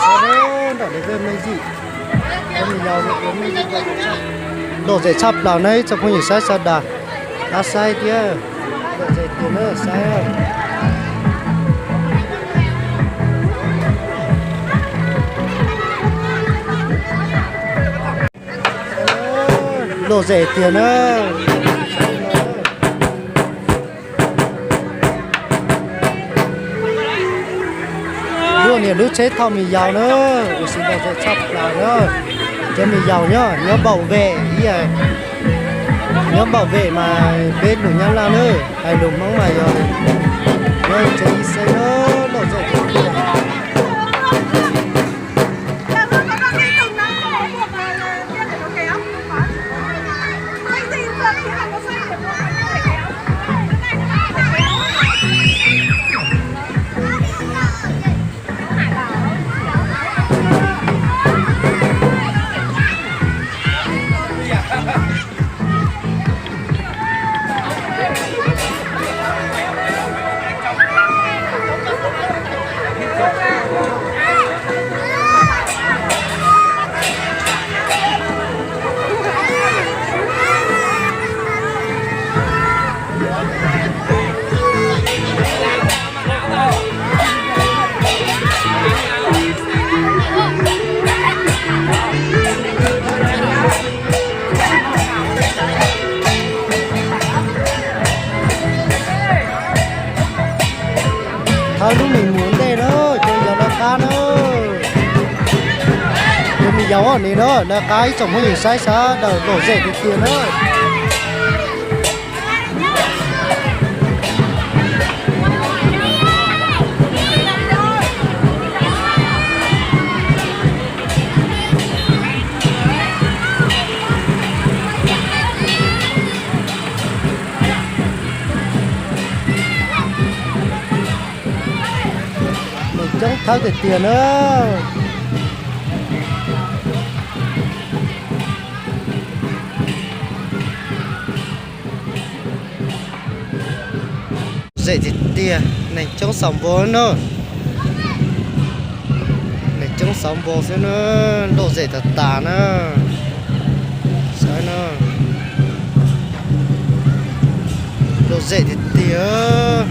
Nram dev me yim, cov me yaus lom zem tshaj plaws na ib tsoom phooj ywg saib sawv daws. Qab saib thiab, lom zem tiag na, saib. Lom zem tiag na. Lub niag lub tsheb thauj me yaus na, ua si lom zem tshaj plaws na. Cov me yaus nyob nyob npaum vem ib yam, nyob npaum vem mas peb lus Nyab Laj na, hais lus Hmoob mas yog nyob tsev ib xeb na, lom zem tiag tiag. Thawb lub mis mus ntej na, cov me yaus na qab na. Cov me yaus ni na, na qab ib tsoom phooj ywg saib sawv daws, lom zem tiag tiag na. Lom coob thawb tiag tiag na. Zem tiag tiag, neeg coob xaus npua na. Neeg coob xaus npua xwb na, lom zem tas tas na. Saib na, lom zem tiag tiag.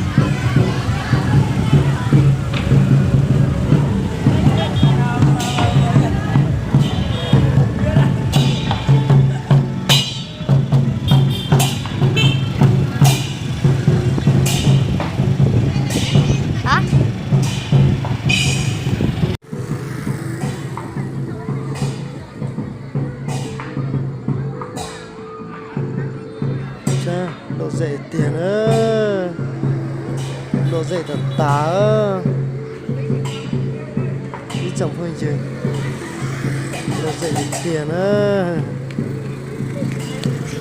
Lom zem tiag na, lom zem tas tas. Ib tsoom phooj ywg, lom zem tiag tiag na,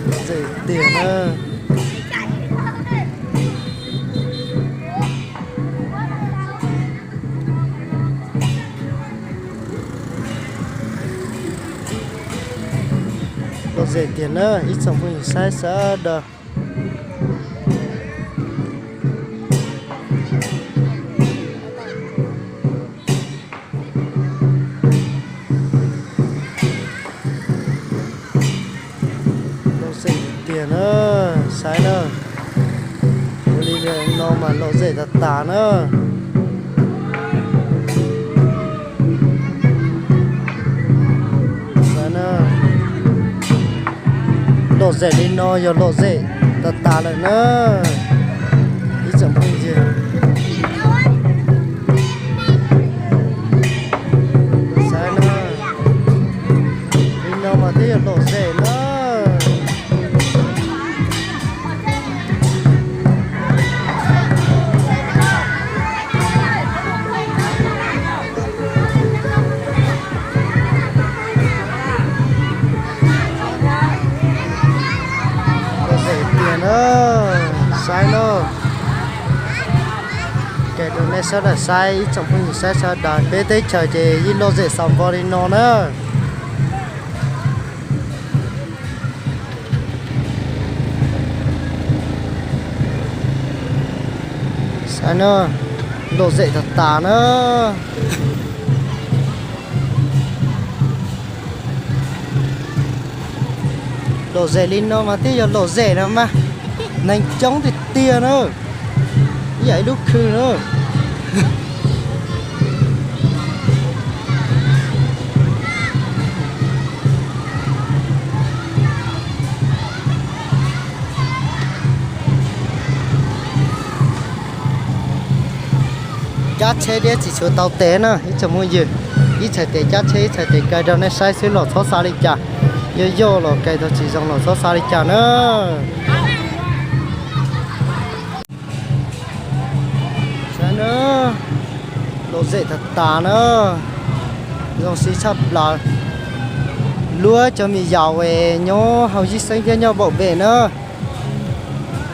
lom zem tiag na. Lom zem tiag na ib tsoom phooj ywg saib sawv daws. Lom zem tiag na, saib na. Ua li no mas lom zem tas tas na. Saib na. Lom zem li no yog lom zem tas tas lawm na. Ib tsoom phooj ywg, saib na. Li no mas twb yog lom zem na. Lom zem tiag na, saib na. Ces rau nej sawv daws saib, ib tsoom phooj ywg saib sawv daws, peb teb chaws ces yeej lom zem xaus npua li no na. Saib na, lom zem tas tas na. Lom zem li no mas twb yog lom zem no mas, neeg coob tiag tiag na, ib yam ib lub khw na. Cab tsheb diab tsis tshua tau tes na ib tsoom phooj ywg. Ib txhais tes cab tsheb, ib txhais tes kais rau nej saib xwb los txhob xav li cas. Yog yoj los kais tau tsis zoo los txhob xav li cas na. Saib na, lom zem tas tas na, zoo siab tshaj plaws. Luag cov me yaus es nyob hauv yij xeeb thiab nyob npaum pem na.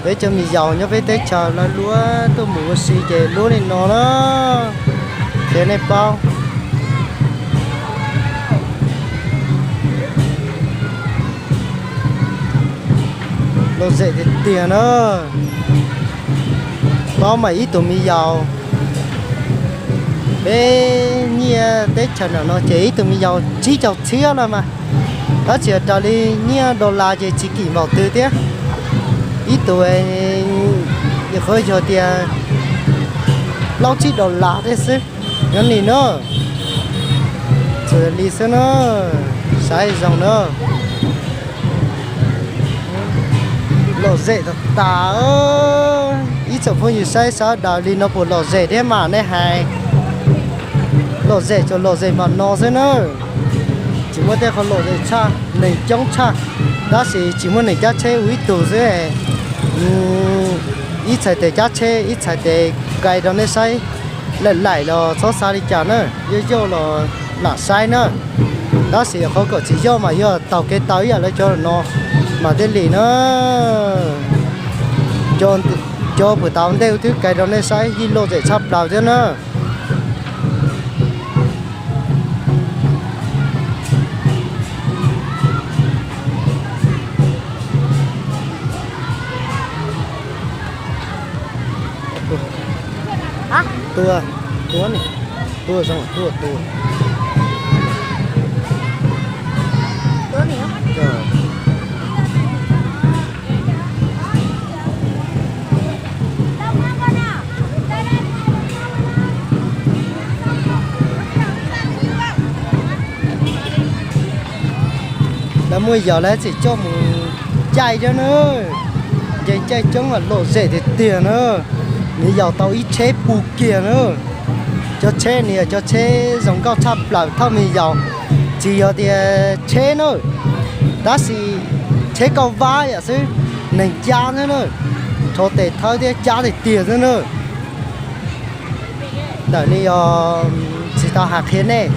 Peb cov me yaus nyob peb teb chaws lawv luag tuaj mus ua si ces luag li no na, ces nej paub. Lom zem tiag tiag na. Paub mas ib tug me yaus, peb nyiaj teb chaws ntawm no ces ib tug me yaus tsib caug txhiab lawm mas, tab sis raws li nyiaj dollar ces tsis kim npaum twg thiab. Ib tug, qhov yog tias plaub tsib dollar thiab xwb. Nyob li na, txawm li xwb na, saib zoo na. Lom zem tas tas. Ib tsoom phooj ywg saib sawv daws li no puas lom zem thiab mas nej hais. Lom zem tsuas lom zem mas no xwb na. Tsis muaj tej qhov lom zem tshaj, neeg coob tshaj, tab sis tsis muaj neeg cab tsheb ua ib tug xwb. Ib txhais tes cab tsheb, ib txhais tes kais rau nej saib, laim laim los txhob xav li cas na, yoj yoj los lam saib na. Tab sis qhov kom tsis yoj mas yog taug kev taw ib yam lawv cov no mas thiaj li na. Cov puag ta ntej twb kais rau nej saib yeej lom zem tshaj plaws thiab na. Tua, tua ni, tua zoo tua tua. Lawv muaj yaus lawv txawm coj mus caij thiab na. Nce caij coob mas lom zem tiag tiag na. Me yaus tau ib tsheb pug kiag na. Cov tsheb no yog cov tsheb zoo nkauj tshaj plaws thauj me yaus, tsis yog tias tsheb na, tab sis tsheb kauj vab yam xwb, neeg cab xwb na, rho tes thawb thiab cab tiag tiag xwb na. Ntawm no yog tsis tau hais qhia nej,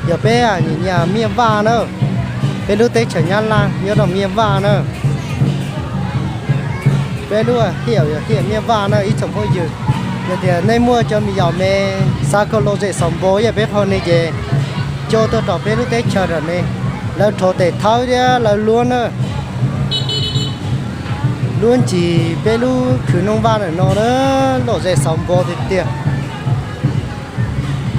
yog peb nyiam Miaj Vaj na, peb lub teb chaws Nyab Laj nyob rau Miaj Vaj na. Peb lub hiam yog hiam Miaj Vaj na ib tsoom phooj ywg. Yog tias nej muaj cov me yaus me xav kom lom zem xaus npo yam peb qho ne ces coj tuaj rau peb lub teb chaws nram ne, lawv rho tes thawb thiab lawv luab na. Luab ntsis peb lub khw Nooj Vaj ntawm no na, lom zem xaus npo tiag tiag.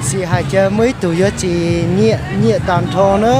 Sim hais cas muaj ib tug yuav tsis nyiam nyiam tag nrho na.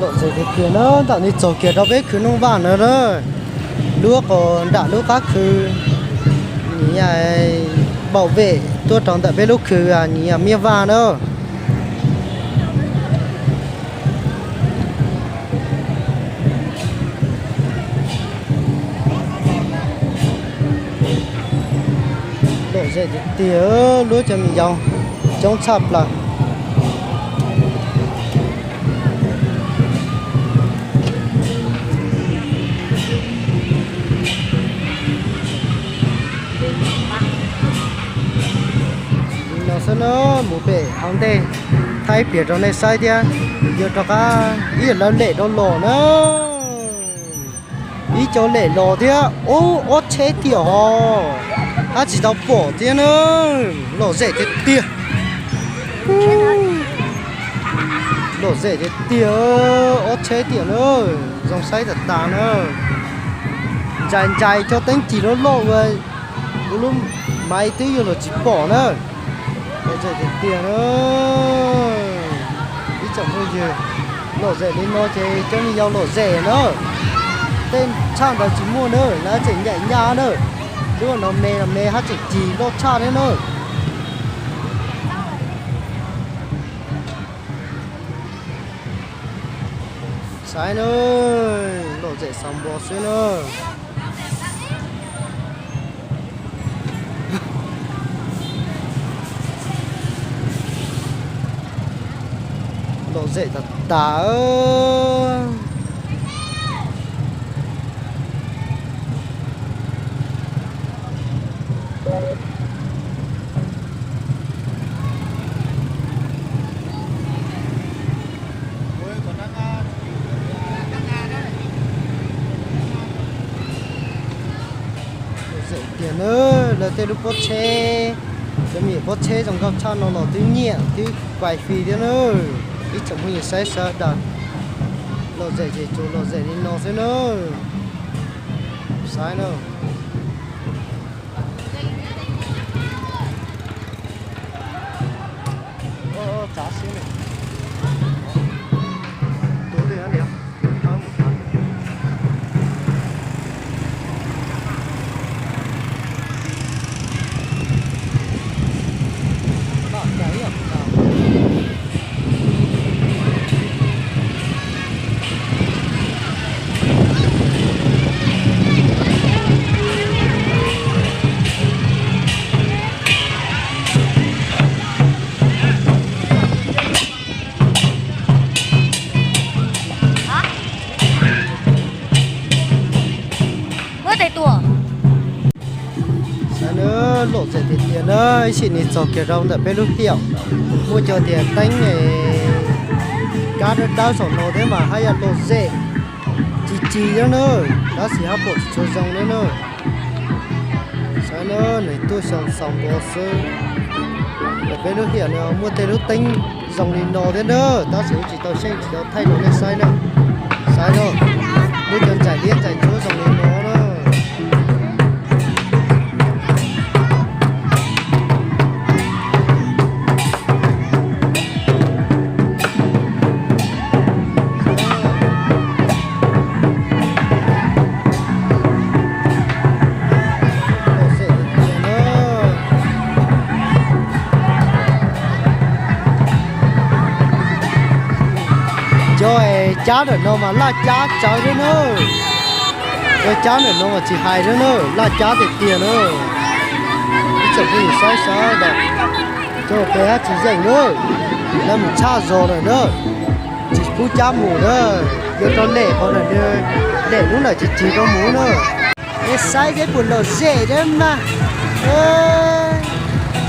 Lom zem tiag tiag na, ntawm no txog kiag rau peb khw Nooj Vaj na, lub qos nram lub qab khw, nyiam npaum vem tuaj rau ntawm peb lub khw nyiam Miaj Vaj na. Lom zem tiag tiag, lub cov me nyuam coob tshaj plaws. Mus pem hauv ntej thaij ib pliag rau nej saib thiab. Yuav rov qab ib yam lawv lem rau los na. Ib co lem los thiab, ub, ob tsheb tiam hos, hab tsis tau pom thiab na. Lom zem tiag tiag. Lom zem tiag tiag, ob tsheb tiam na. Zoo saib tas tas na. Ntsais ntsais cov teeb cig loj loj ua, ua lub maiv twb yuav luag tsis pom na. Lom zem tiag tiag na. Ib tsoom phooj ywg, lom zem li no ces cov me nyuam lom zem na. Tej tshaj ntawd tsis muaj na, lawv tseem nyaim nyaj na. Lub no me los me hab tseem cig loj tshaj thiab na. Saib na, lom zem xaus npo xwb na. Lom zem tas tas. Lom zem tiag na, lawv tej lub pob tsheb, cov me nyuam pob tsheb zoo nkauj tshaj no los twb nyiam twb pais fis thiab na. Ib tsoom phooj ywg saib sawv daws, lom zem ces tsuas lom zem li no xwb na. Saib na. Muab tes tuam. Saib na, lom zem tiag tiag na, ib sim no txog kiag rau ntawm peb lub hiaum, muaj cov tias teeb kab dawb dawb saum no thiab mas haj yam lom zem tsis tsis thiab na, tab sis haj pom tsis tshua zoo thiab na. Saib na, nws tuaj xyoo xaus npo xwb. Ntawm peb lub hiaum no muaj tej lub teeb zoo li no thiab na, tab sis kuv tsis tau xyeej tsis tau thaij rau nej saib na. Saib na, muaj cov ntsaim liab ntsaim ntsuab zoo li no na. Cov cab ntawm no mas laj cab tsawv thiab na. Cov cab ntawm no mas tsis hais thiab na, laj cab tiag tiag na. Ib tsoom phooj ywg saib sawv daws, cov pem hab tsis yeem na, lawv mus tshaj zog lawm na, tsis pub cab mus na, yuav rau lem qhov ntawm, lem lub ntawm tsis tsis rau mus na. Nej saib seb puas lom zem thiab mas.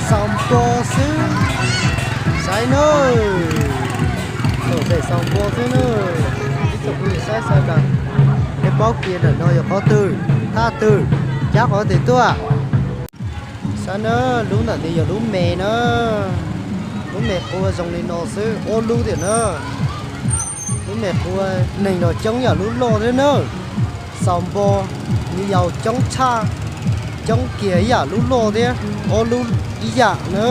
Xaus npo xwb. Saib na, lom zem xaus npo xwb na. Ib tsoom phooj ywg saib sawv daws, nej paub kiag ntawm no yog qhov twg, thaj twg, cab qhov twg tuaj. Saib na, lub ntawm ntawd yog lub me na, lub me qhua zoo li no xwb, ob lub tiam na. Lub me qhua neeg los coob yam lub loj thiab na. Xaus npo, me yaus coob tshaj, coob kiag ib yam lub loj thiab, ob lub ib yam na.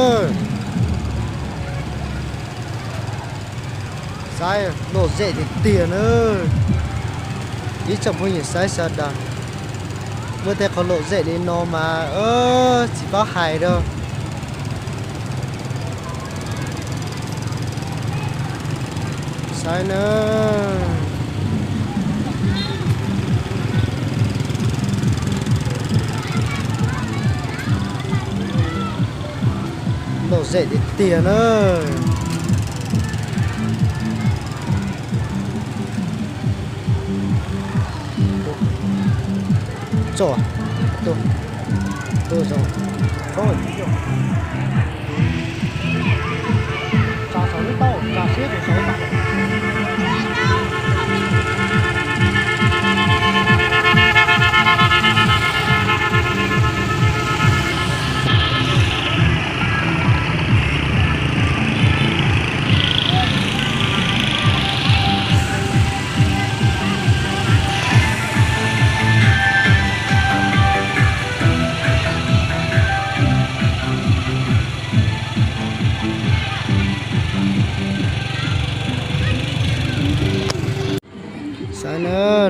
Saib, lom zem tiag tiag na. Ib tsoom phooj ywg saib sawv daws, muaj tej qhov lom zem li no mas tsis paub hais rau. Saib na. Lom zem tiag tiag na. Tso, tu, tu zoo, tso,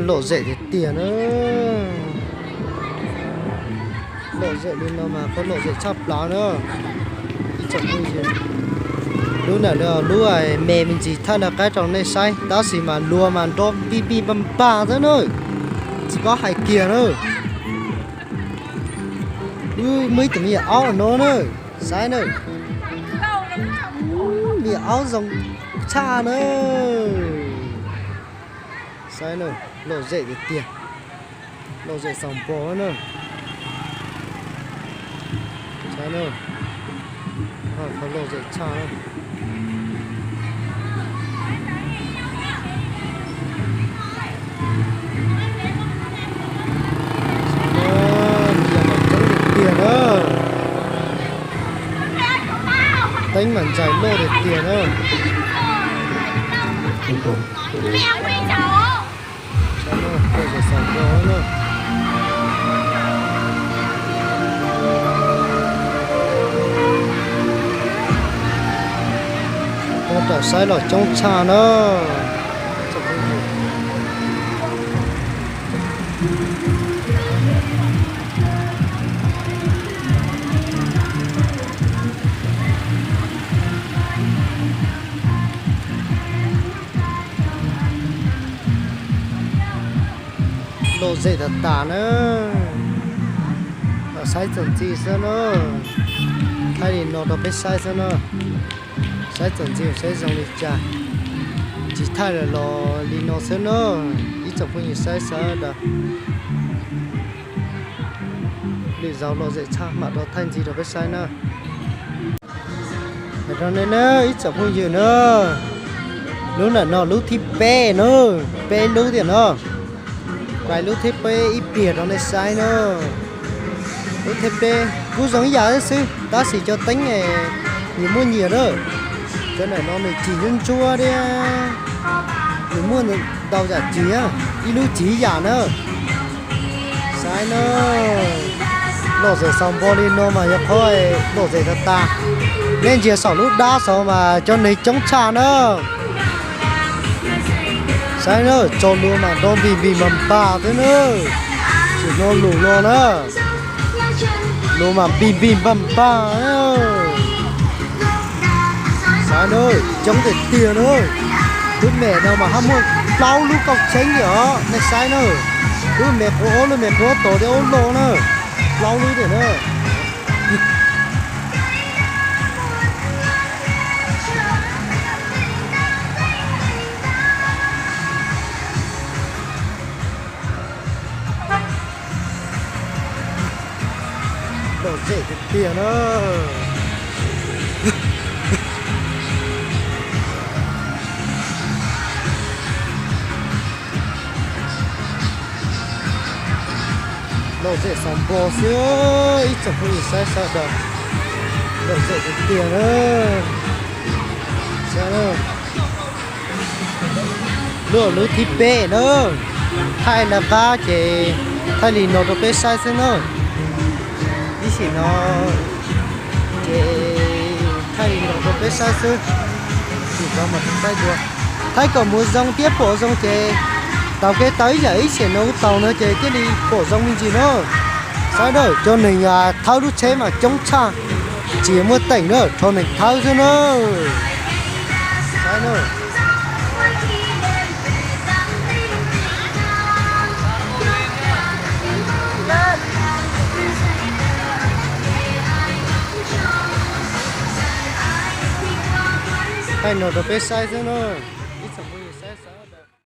Lom zem tiag tiag na. Lom zem li no mas qhov lom zem tshaj plaws na. Ib tsoom phooj ywg, lub ntawm no lub me me ntsis thaij lawv qab rau nej saib, tab sis mas luag mas nrov npij npij npaj npaj xwb na. Tsis paub hais kiag na. Muaj ib tug me nyuam aub no na, saib na. Me nyuam aub zoo tshaj na. Saib na, lom zem tiag tiag, lom zem xaus npo na. Saib na, qhov lom zem tshaj na. Saib na, nyias mas coob tiag tiag na. Teeb mas ntsais loj tiag tiag na. Saib na, lom zem xaus npo na. Tab tom saib los coob tshaj na. Lom zem tas tas na. Saib txuas ntxiv xwb na. Thaij li no rau peb saib xwb na. Saib txuas ntxiv saib zoo li cas. Tsis thaij lawm los li no xwb na. Ib tsoom phooj ywg saib sawv daws. Lwm zaus lom zem tshaj mam rov thaij ntxiv rau peb saib na. Hais rau nej na ib tsoom phooj ywg na, lub ntawm no lub thib peb na, peb lub tiag na. Kuv lub thib peb ib pliag rau nej saib na. Lub thib peb kuj zoo ib yam xwb, tab sis cov teeb nws muaj nyias na. Cov ntawm no nws cim ntsuab ntsuab thiab, nws muaj ntau yam cim, ib lub cim ib yam na. Saib na, lom zem xaus npo li no mas yog qhov lom zem tas tas. Nej ntsia saum lub dab saud mas cov neeg coob tshaj na. Saib na, tsaus luag mas nrov npig npig npag npag xwb na. Tsis hnov lus no na. Luag mas npig npig npag npag. Saib na, coob tiag tiag na. Lub mem no mas haj muaj plaub lub kauj txheeb li os, nej saib na. Lub me qhuav ob, lub me qhuav tod thiab ub loj na. Plaub lub tiag na. Lom zem tiag tiag na. Lom zem xaus npo xwb, ib tsoom phooj ywg saib sawv daws. Lom zem tiag tiag na. Saib na. Lub, lub thib peb na. Thaij lawv qab ces thaij li no rau peb saib xwb na. Ib sim no ces thaij li no rau peb saib xwb. Tsis tau mas tsis tau dua. Thaij kom mus zoo thiab pom zoo ces tau kev tau ib yam ib sim no kuv tau no ces thiaj li pom zoo me ntsis na. Saib na, cov neeg thawb lub tsheb mas coob tshaj, tsis muaj teem na, rho neeg thawb xwb na. Saib na. Thaij no rau peb saib xwb na. Ib tsoom phooj ywg saib sawv daws.